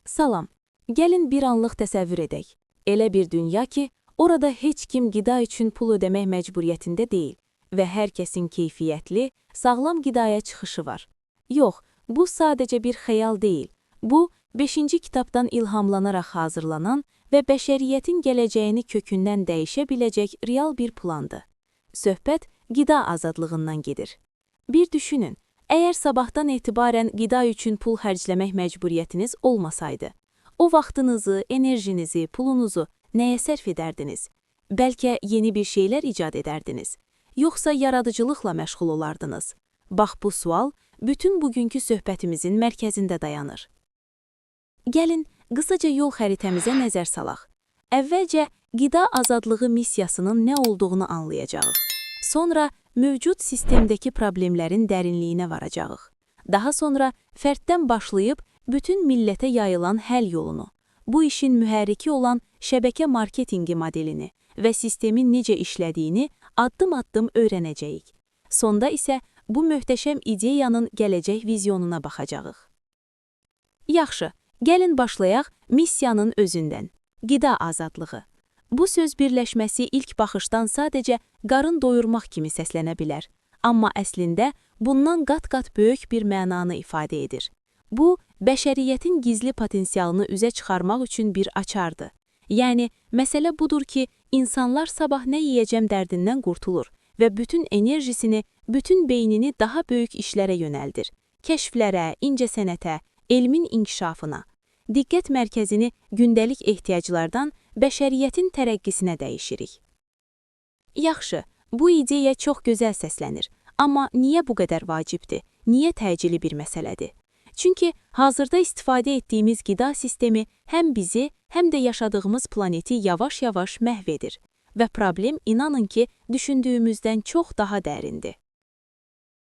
Salam. Gəlin bir anlıq təsəvvür edək. Elə bir dünya ki, orada heç kim qida üçün pul ödəmək məcburiyyətində deyil və hər kəsin keyfiyyətli, sağlam qidaya çıxışı var. Yox, bu sadəcə bir xəyal deyil. Bu, 5-ci kitabdan ilhamlanaraq hazırlanan və bəşəriyyətin gələcəyini kökündən dəyişə biləcək real bir plandır. Söhbət qida azadlığından gedir. Bir düşünün, əgər sabahdan etibarən qida üçün pul xərcləmək məcburiyyətiniz olmasaydı, o vaxtınızı, enerjinizi, pulunuzu nəyə sərf edərdiniz? Bəlkə yeni bir şeylər icad edərdiniz? Yoxsa yaradıcılıqla məşğul olardınız? Bax bu sual bütün bugünkü söhbətimizin mərkəzində dayanır. Gəlin, qısaca yol xəritəmizə nəzər salaq. Əvvəlcə qida azadlığı missiyasının nə olduğunu anlayacağıq. Sonra mövcud sistemdəki problemlərin dərinliyinə varacağıq. Daha sonra fərddən başlayıb bütün millətə yayılan həll yolunu, bu işin mühərriki olan şəbəkə marketinqi modelini və sistemin necə işlədiyini addım-addım öyrənəcəyik. Sonda isə bu möhtəşəm ideyanın gələcək vizyonuna baxacağıq. Yaxşı, gəlin başlayaq missiyanın özündən. Qida azadlığı. Bu söz birləşməsi ilk baxışdan sadəcə qarın doyurmaq kimi səslənə bilər. Amma əslində bundan qat-qat böyük bir mənanı ifadə edir. Bu, bəşəriyyətin gizli potensialını üzə çıxarmaq üçün bir açardır. Yəni, məsələ budur ki, insanlar sabah nə yeyəcəm dərdindən qurtulur və bütün enerjisini, bütün beynini daha böyük işlərə yönəldir. Kəşflərə, incəsənətə, elmin inkişafına. Diqqət mərkəzini gündəlik ehtiyaclardan bəşəriyyətin tərəqqisinə dəyişirik. Yaxşı, bu ideya çox gözəl səslənir. Amma niyə bu qədər vacibdir? Niyə təcili bir məsələdir? Çünki hazırda istifadə etdiyimiz qida sistemi həm bizi, həm də yaşadığımız planeti yavaş-yavaş məhv edir. Və problem inanın ki, düşündüyümüzdən çox daha dərindir.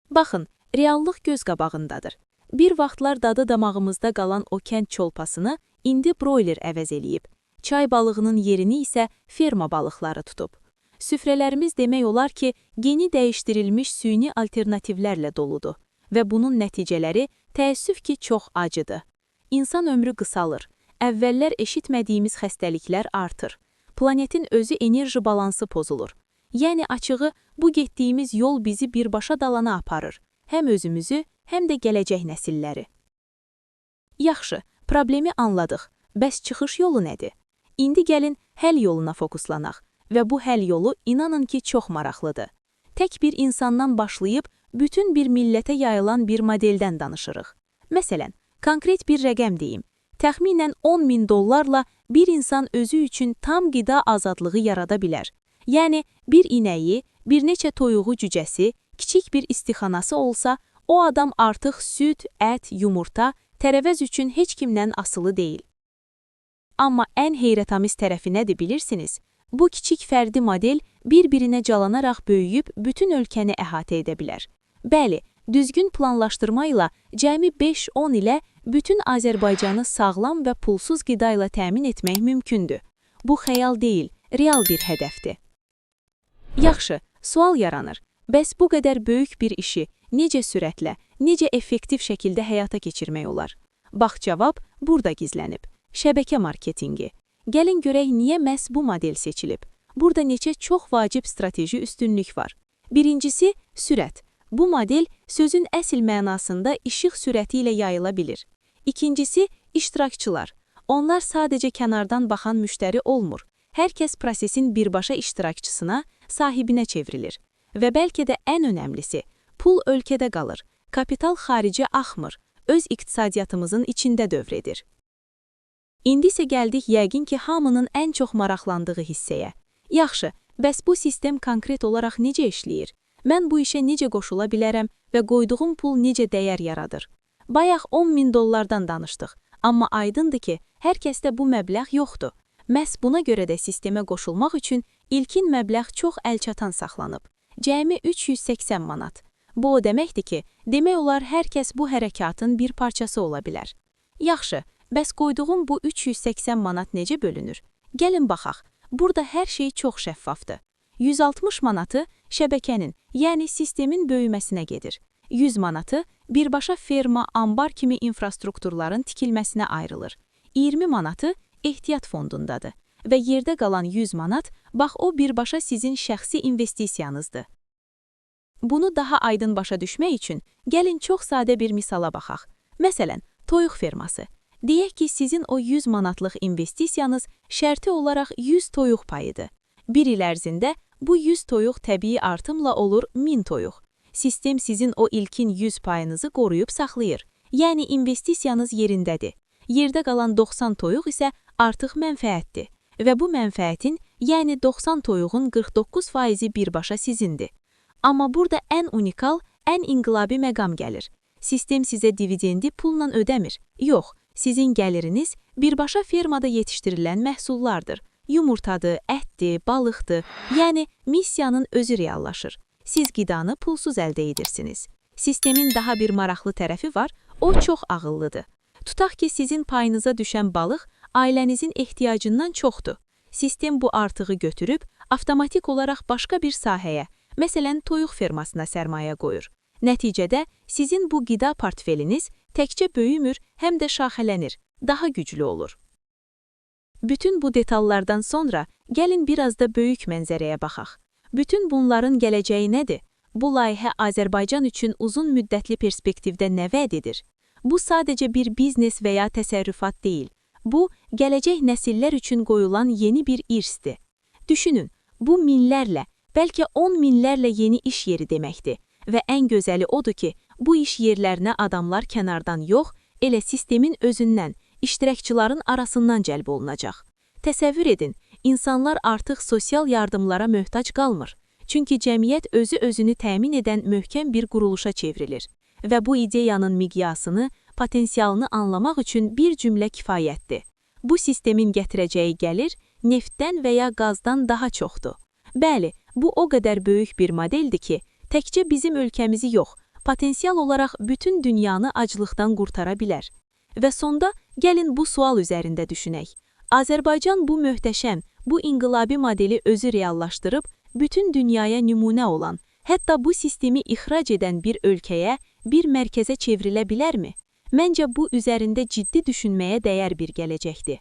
Baxın, reallıq göz qabağındadır. Bir vaxtlar dadı damağımızda qalan o kənd çolpasını indi broiler əvəz eləyib. Çay balığının yerini isə ferma balıqları tutub. Süfrələrimiz demək olar ki, geni dəyişdirilmiş süni alternativlərlə doludur və bunun nəticələri təəssüf ki, çox acıdır. İnsan ömrü qısalır. Əvvəllər eşitmədiyimiz xəstəliklər artır. Planetin özü enerji balansı pozulur. Yəni açığı, bu getdiyimiz yol bizi birbaşa dalana aparır. Həm özümüzü, həm də gələcək nəsilləri. Yaxşı, problemi anladıq. Bəs çıxış yolu nədir? İndi gəlin həll yoluna fokuslanaq və bu həll yolu inanın ki, çox maraqlıdır. Tək bir insandan başlayıb bütün bir millətə yayılan bir modeldən danışırıq. Məsələn, konkret bir rəqəm deyim. Təxminən 10 min dollarla bir insan özü üçün tam qida azadlığı yarada bilər. Yəni, bir inəyi, bir neçə toyuğu cücəsi, kiçik bir istixanası olsa, o adam artıq süd, ət, yumurta, tərəvəz üçün heç kimdən asılı deyil. Amma ən heyrətamiz tərəfi nədir bilirsiniz? Bu kiçik fərdi model bir-birinə calanaraq böyüyüb bütün ölkəni əhatə edə bilər. Bəli, düzgün planlaşdırma ilə cəmi 5-10 ilə bütün Azərbaycanı sağlam və pulsuz qida ilə təmin etmək mümkündür. Bu xəyal deyil, real bir hədəfdir. Yaxşı, sual yaranır. Bəs bu qədər böyük bir işi necə sürətlə, necə effektiv şəkildə həyata keçirmək olar? Bax, cavab burada gizlənib. Şəbəkə marketinqi. Gəlin görək niyə məhz bu model seçilib. Burada neçə çox vacib strateji üstünlük var. Birincisi, sürət. Bu model sözün əsl mənasında işıq sürəti ilə yayıla bilir. İkincisi, iştirakçılar. Onlar sadəcə kənardan baxan müştəri olmur. Hər kəs prosesin birbaşa iştirakçısına, sahibinə çevrilir. Və bəlkə də ən önəmlisi, pul ölkədə qalır, kapital xaricə axmır, öz iqtisadiyyatımızın içində dövr edir. İndi isə gəldik yəqin ki, hamının ən çox maraqlandığı hissəyə. Yaxşı, bəs bu sistem konkret olaraq necə işləyir? Mən bu işə necə qoşula bilərəm və qoyduğum pul necə dəyər yaradır? Bayaq 10 min dollardan danışdıq, amma aydındır ki, hər kəsdə bu məbləğ yoxdur. Məhz buna görə də sistemə qoşulmaq üçün ilkin məbləğ çox əlçatan saxlanıb. Cəmi 380 manat. Bu o deməkdir ki, demək olar hər kəs bu hərəkatın bir parçası ola bilər. Yaxşı, bəs qoyduğum bu 380 manat necə bölünür? Gəlin baxaq. Burada hər şey çox şəffafdır. 160 manatı şəbəkənin, yəni sistemin böyüməsinə gedir. 100 manatı birbaşa ferma, ambar kimi infrastrukturların tikilməsinə ayrılır. 20 manatı ehtiyat fondundadır və yerdə qalan 100 manat, bax o birbaşa sizin şəxsi investisiyanızdır. Bunu daha aydın başa düşmək üçün gəlin çox sadə bir misala baxaq. Məsələn, toyuq ferması. Deyək ki, sizin o 100 manatlıq investisiyanız şərti olaraq 100 toyuq payıdır. Bir il ərzində bu 100 toyuq təbii artımla olur 1000 toyuq. Sistem sizin o ilkin 100 payınızı qoruyub saxlayır. Yəni investisiyanız yerindədir. Yerdə qalan 90 toyuq isə artıq mənfəətdir. Və bu mənfəətin, yəni 90 toyuğun 49%-i birbaşa sizindir. Amma burada ən unikal, ən inqilabi məqam gəlir. Sistem sizə dividendi pulla ödəmir. Yox, sizin gəliriniz birbaşa fermada yetişdirilən məhsullardır. Yumurtadır, ətdir, balıqdır. Yəni missiyanın özü reallaşır. Siz qidanı pulsuz əldə edirsiniz. Sistemin daha bir maraqlı tərəfi var, o çox ağıllıdır. Tutaq ki, sizin payınıza düşən balıq ailənizin ehtiyacından çoxdur. Sistem bu artığı götürüb avtomatik olaraq başqa bir sahəyə, məsələn, toyuq fermasına sərmayə qoyur. Nəticədə sizin bu qida portfeliniz təkcə böyümür, həm də şaxələnir, daha güclü olur. Bütün bu detallardan sonra gəlin biraz da böyük mənzərəyə baxaq. Bütün bunların gələcəyi nədir? Bu layihə Azərbaycan üçün uzun müddətli perspektivdə nə vəd edir? Bu sadəcə bir biznes və ya təsərrüfat deyil. Bu, gələcək nəsillər üçün qoyulan yeni bir irsdir. Düşünün, bu minlərlə, bəlkə 10 minlərlə yeni iş yeri deməkdir. Və ən gözəli odur ki, bu iş yerlərinə adamlar kənardan yox, elə sistemin özündən, iştirakçıların arasından cəlb olunacaq. Təsəvvür edin, insanlar artıq sosial yardımlara möhtac qalmır. Çünki cəmiyyət özü özünü təmin edən möhkəm bir quruluşa çevrilir. Və bu ideyanın miqyasını, potensialını anlamaq üçün bir cümlə kifayətdir. Bu sistemin gətirəcəyi gəlir neftdən və ya qazdan daha çoxdur. Bəli, bu o qədər böyük bir modeldir ki, təkcə bizim ölkəmizi yox, potensial olaraq bütün dünyanı aclıqdan qurtara bilər. Və sonda gəlin bu sual üzərində düşünək. Azərbaycan bu möhtəşəm, bu inqilabi modeli özü reallaşdırıb, bütün dünyaya nümunə olan, hətta bu sistemi ixrac edən bir ölkəyə, bir mərkəzə çevrilə bilərmi? Məncə bu üzərində ciddi düşünməyə dəyər bir gələcəkdir.